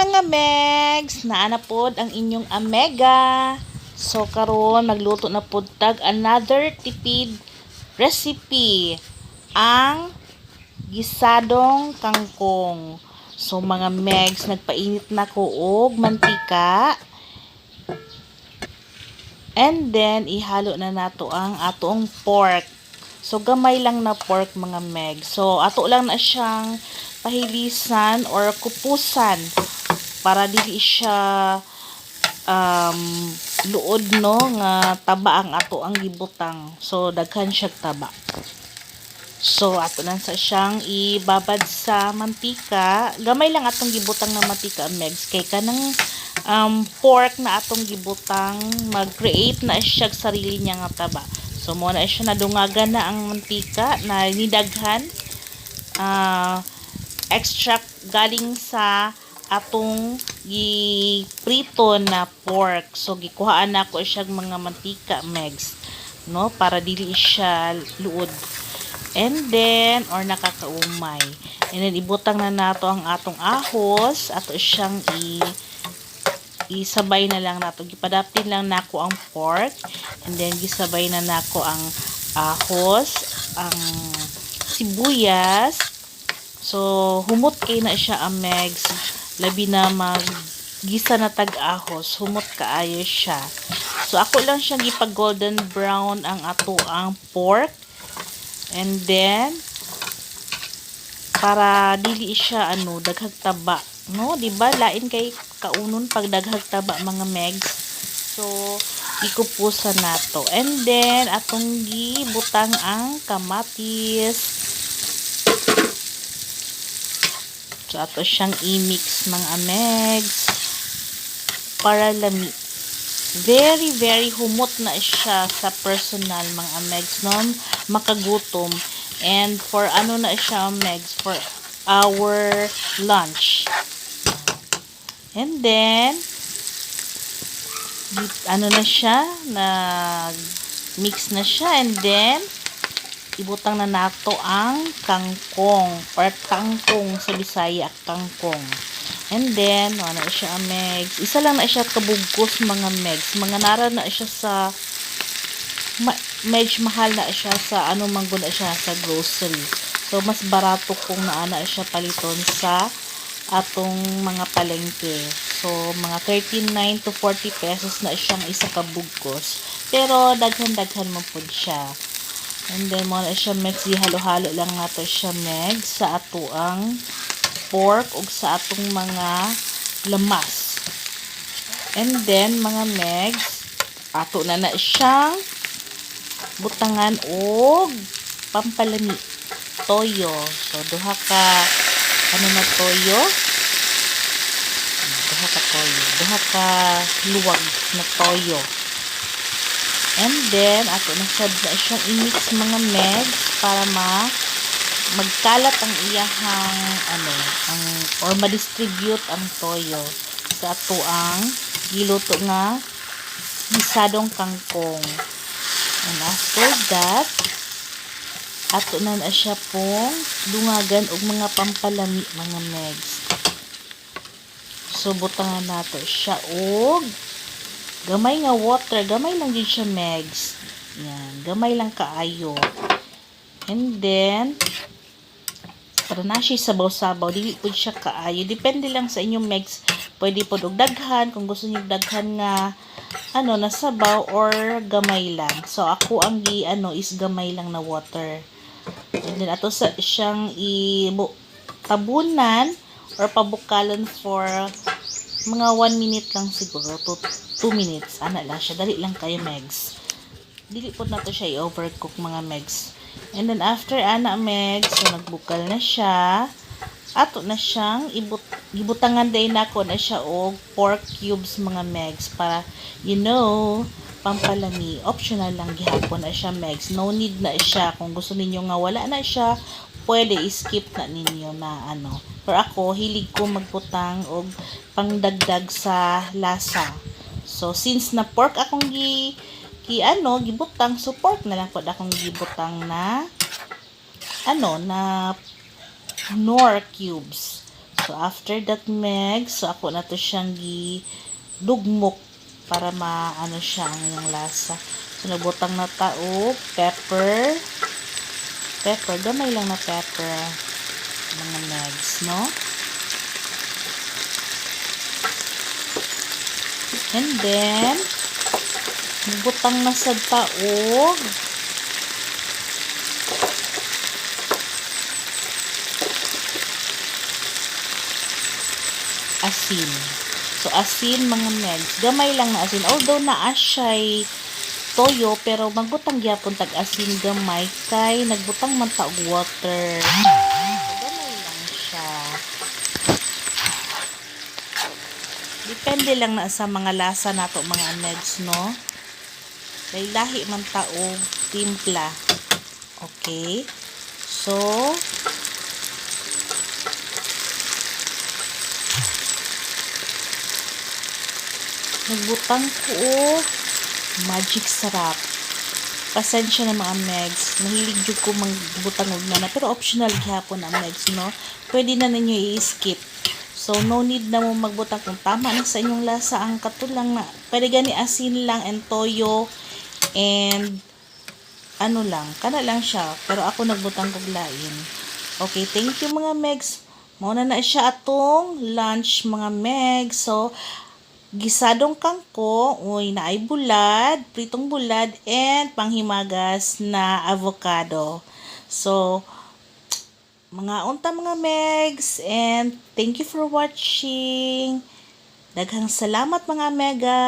Mga Megs! Naa na pod ang inyong Amega. So karon magluto na pod tag another tipid recipe, ang gisadong kangkong. So mga Megs, nagpainit na ko og mantika. And then ihalo na nato ang atoong pork. So gamay lang na pork, mga Meg. So ato lang na siyang pahilisan or kupusan para dili siya luod, no, nga taba ang ato ang gibutang. So daghan siya taba. So ato lang sa siyang ibabad sa mantika. Gamay lang atong gibutang na mantika, Megs, kay kanang pork na atong gibutang, mag-create na siya sarili niya nga taba. So mo na siya, nadungagan na ang mantika na nidaghan extract galing sa atong giprito na pork. So gikuhaan nako siya mga mantika, Megs, no, para dili siya luod. And then or nakakaumay. And then ibutang na nato ang atong ahos, ato siyang isabay na lang nato. Gipadapin lang nako ang pork and then gisabay na nako ang ahos, ang sibuyas. So humot kay na siya ang Megs, labi na mag gisa na tag ahos, humot kaayo siya. So ako lang siyang gipag golden brown ang ato ang pork. And then para dili siya ano, daghag taba, no, di ba? Lain kay kaunon pag daghag taba, mga Megs. So ikupusan nato and then atong gibutang ang kamatis. So ato siyang i-mix, mga Megs, para lami. Very, very humot na siya sa personal, mga Megs, no, makagutom. And for ano na siya, Megs, for our lunch. And then ano na siya, nag mix na siya, and then ibutang na nato ang kangkong or kangkong sa Bisaya, kangkong. And then, ano na siya, Megs. Isa lang na siya kabugkos, mga Megs. Mga nara na siya sa medyo mahal na siya sa ano man na siya sa grocery. So mas barato kung naa na siya paliton sa atong mga palengke. So mga 39 to 40 pesos na siyang isa ka bugkos. Pero daghan-daghan man pud siya. And then mo na siya, Megs, halo-halo lang nato siya, Megs, sa atoang pork ug sa atong mga lamas. And then mga Megs, ato na na siyang butangan og pampalami, toyo. So duha ka ano na toyo, duha ka toyo, duha ka luwag na toyo. And then ato na sad na siyang i-mix, mga Megs, para magkalat ang iyahang ano ang or ma-distribute ang toyo sa ato ang giluto nga gisadong kangkong. And after that, ato na na siya pong dungagan og mga pampalami, mga Megs. So butangan nato siya og gamay nga water, gamay lang din siya, Megs. Yan, gamay lang kaayo. And then para na siya sabaw-sabaw, dili pud siya kaayo. Depende lang sa inyong, Megs. Pwede pod og daghan kung gusto niyo daghan nga ano na sabaw or gamay lang. So ako ang gi ano is gamay lang na water. And then ato sa siyang i tabunan or pabukalan for mga 1 minute lang siguro to 2 minutes. Ana lang siya. Dali lang kayo, Megs. Dili pod nato siya i-overcook, mga Megs. And then after ana, Megs, so nagbukal na siya. Ato na siyang gibutangan day nako na siya og pork cubes, mga Megs, para pampalami. Optional lang gihapon na siya, Megs. No need na siya. Kung gusto ninyo nga wala na siya, pwede i-skip na ninyo na ano. Pero ako, hilig ko magbutang og pangdagdag sa lasa. So since na pork akong gi gi ano gibutang, so pork na lang pod akong gibutang na ano na Knorr cubes. So after that, meg, so ako na to siyang gi dugmok para maano siya ang iyang lasa. So nagbutang na ta og pepper. Pepper, gamay lang na pepper, mga megs, no? And then, nagbutang na sad ta og asin. So, asin, mga megs. Gamay lang na asin. Although naa siya'y toyo, pero magbutang gyapon tag asin gamay kay nagbutang man ta og water. So, gamay lang siya. Depende lang na sa mga lasa nato, mga megs, no? Kay lahi man ta og timpla. Okay? So, nagbutang ko og Magic Sarap. Pasensya na, mga megs. Mahilig jud ko magbutang og nana. Pero optional gihapon ang megs, no? Pwede na ninyo i-skip. So, no need na mo magbutang kung tama na sa inyong lasa ang katulang na. Pwede gani asin lang and toyo and ano lang, kana lang siya. Pero ako nagbutang kog lain. Okay, thank you, mga megs. Mao na na siya atong lunch, mga megs. So, gisadong kangkong, uy, naay bulad, pritong bulad, and panghimagas na avocado. So, mga unta, mga megs, and thank you for watching. Daghang salamat, mga mega.